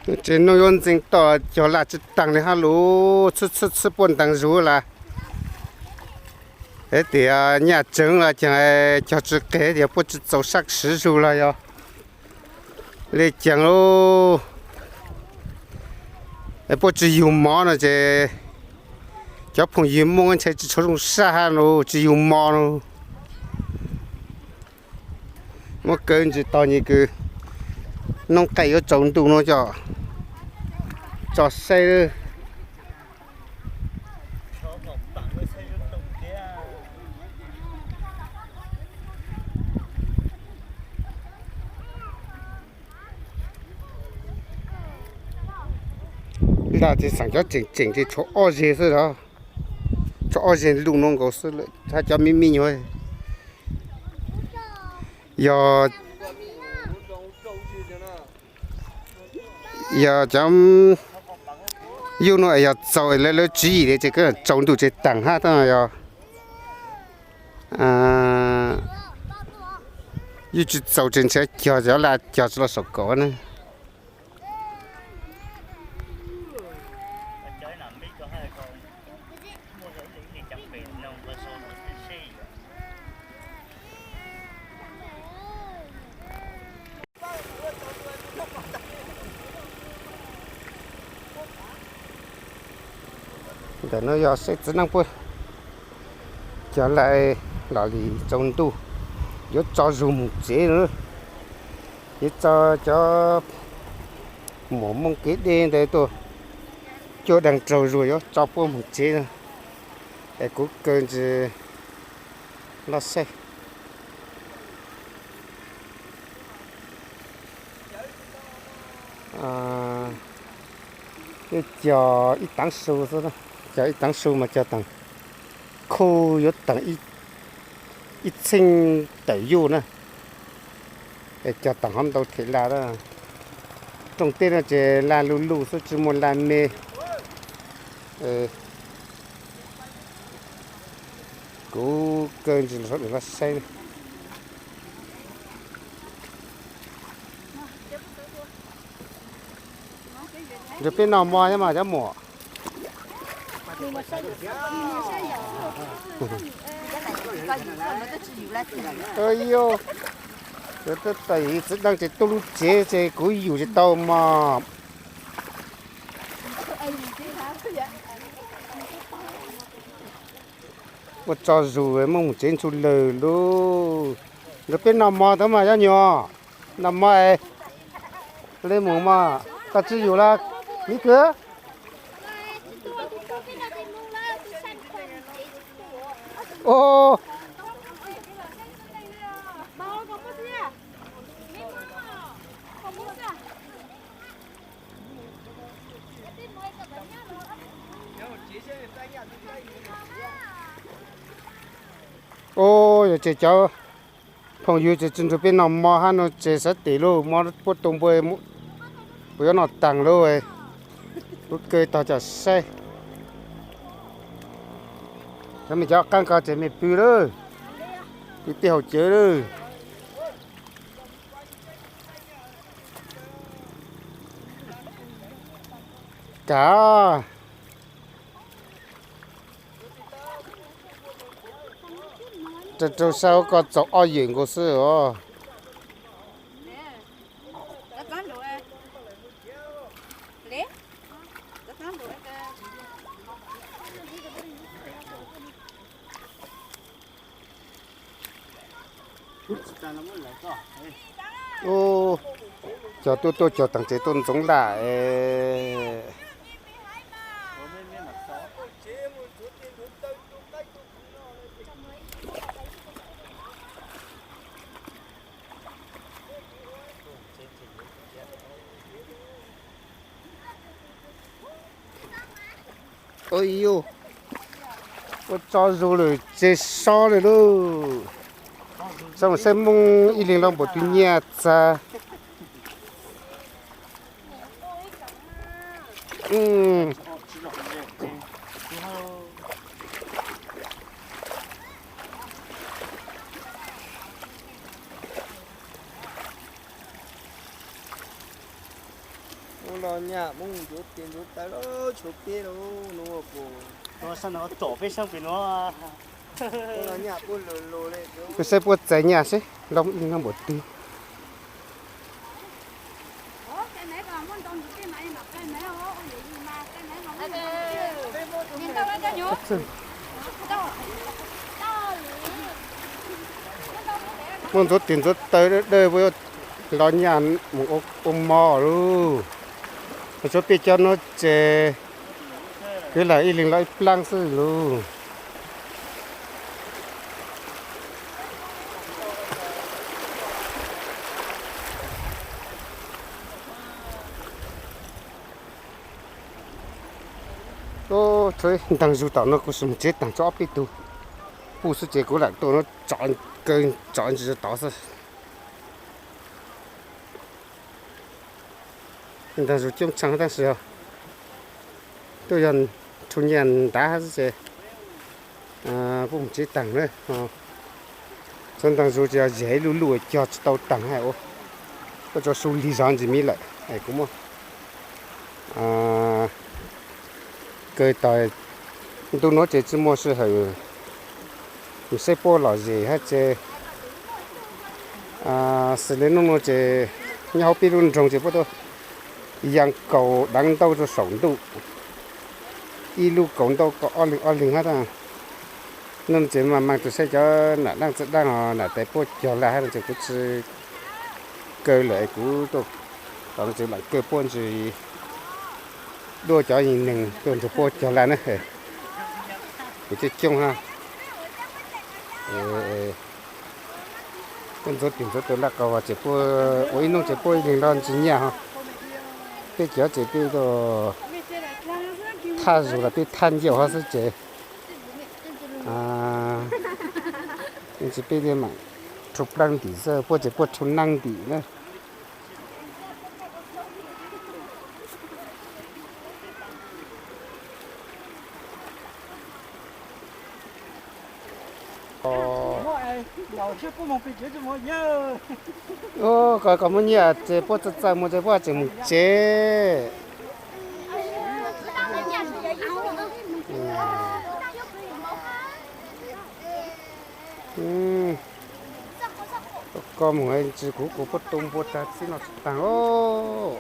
Tsev noob yuav ntxeev toj cog laj tsi taag li hab lug, txhwb txhwb txhwb puab nteev zug lawm. Tias nyaj tseev los caag cog tsi qeg, tias puab tsi txaus sab siv zug los yog le caag lub, puab tsi yug mov no ces cov phooj ywg Moob ntshe tsi tshua zoo sab hab no, tsi yug mov no. Muab kaw ntsis tog nyem kws noob qaij yuav tsaus ntuj no coj tso saib. Laj tsis xeem cov tseem tseem ces tshuav ob zeg xwb os, tshuav ob zeg luj no nkaus xwb lawm hab cov me me nyuag. Yog, yog cov yug no es yog txaus lawv, lawv tswv yim li ces koj tsaus ntuj ces taag hab tab yog yug tsi txaus ces ntshe cog cov laj cog tsi los saum kaum na. Ntawm no yog saib txiv neej puab cog laj los li tsaus ntuj, yuav tso zug moog tsev no. Yuav tso cov muam Moob kev deb ntawd tuaj cuab deeg raug zug yuav tso puab moog tsev no. Es kuv kaw ntsis los saib. Cog ib taav su xwb, cog ib taav su mas cog taag khuj yuav taag ib txheej tawm yuj na. Es cog taag hov ntau them laj na. Rooj teb no ces laj luj luj xwb tsi muaj laj me. Kuv kaw ntsis saum no los saib. Nrug peb noj mov nyob mas cov muam. Yog, txiv neej ces tuaj lub tsev ces kuv yug tsis tau mog. Ua tso zug muab moog tsev ntsug lawm lauj. Nrug peb noj mov tau mas cov nyuam, noj mov es le moog mog, koj tsi yug los miv kwv. Ua, yog ces cov phooj ywg ces tsi nrug peb noj mov hab no ces sawv tes lauj, mov puab tua npua puas yuav noj taag lauj. Kuv kaw tog coj saib. Cov me cov qaab ko ces mej pw lawm, pw peb haus cawv lawm. Kav. Rau rau sab ko txaus ob yawm nkaus xwb os. Ub, cov tuaj tuaj cog taag tsev tuaj ntxoov laj. Ua, ua tso zug lawm tseg sob lawm lauj. Tso mus saib Moob ib leeg los npaum tus nyiaj txag. Los nyaj mus ntxuav tes ntxuav taw los tshuav peb los no puas. No sab no tsom peb sab pem no. Los nyaj puab lug lug le. Saib puab txais nyaj seb loj ib leeg loj npaum twg. Muaj ntxuav tes ntxuav taw dawb dawb, puab yuav los nyaj mus ua mov lauj. Los tshuav peb cov no ces kwv lam ib leeg los ib plaab xwb lauj. Tshuav ntaag zug tom no kuv sim mus tsev taag tshuav ob peb tug puj xwb ces kuv lam tuaj no tso kaw tso ntsis tod xwb. Ntaag zug coob tshaj tab sis tuaj yog rhu nyaj nrad xwb ces puab mus tsev taag na. Tshuav ntaag zug ces yog zes ib luj luj cog tsis tau taag hab ua, tuaj tso su lig zog ntsis miv lawm es kuv muab kaw tog. Ntuj nuav ces tsi muaj sij hawm mus saib puab lom zem hab ces xws le nub nuav ces nyob hauv peb lub nroog ces puab tuaj yaa kaus daav ntaub rua saum ntuj, ib lub kaus ntaub kaus ob leeg ob leeg hab. Nub nuav ces mas mas tug saib cov nam daaj txiv daaj os, nam tais puab cog laj hab no ces kuv tsi kaw lawm es kuv tuaj tom no ces lam kaw puab ntsis, dua cov neeg tuaj nrug puab cog laj na. Kuv coob coob hab. Puab ntxuav tes ntxuav taw laj qau ces puab ua ib nub ces puab ib leeg los ntsis nyaj hab. Peb cov ces peb tuaj thaj zug los peb thaj ncauj hab xwb ces ntsis peb mam rhu plaab ntim xwb, puab ces puab rhu naab ntim na. Koj, koj muaj nyiaj ces puab txawj txawj mus ces puab tseem mus tsev. Koj mus ntsis kuv kuv puab tu npua tag txhib no tsis taag os.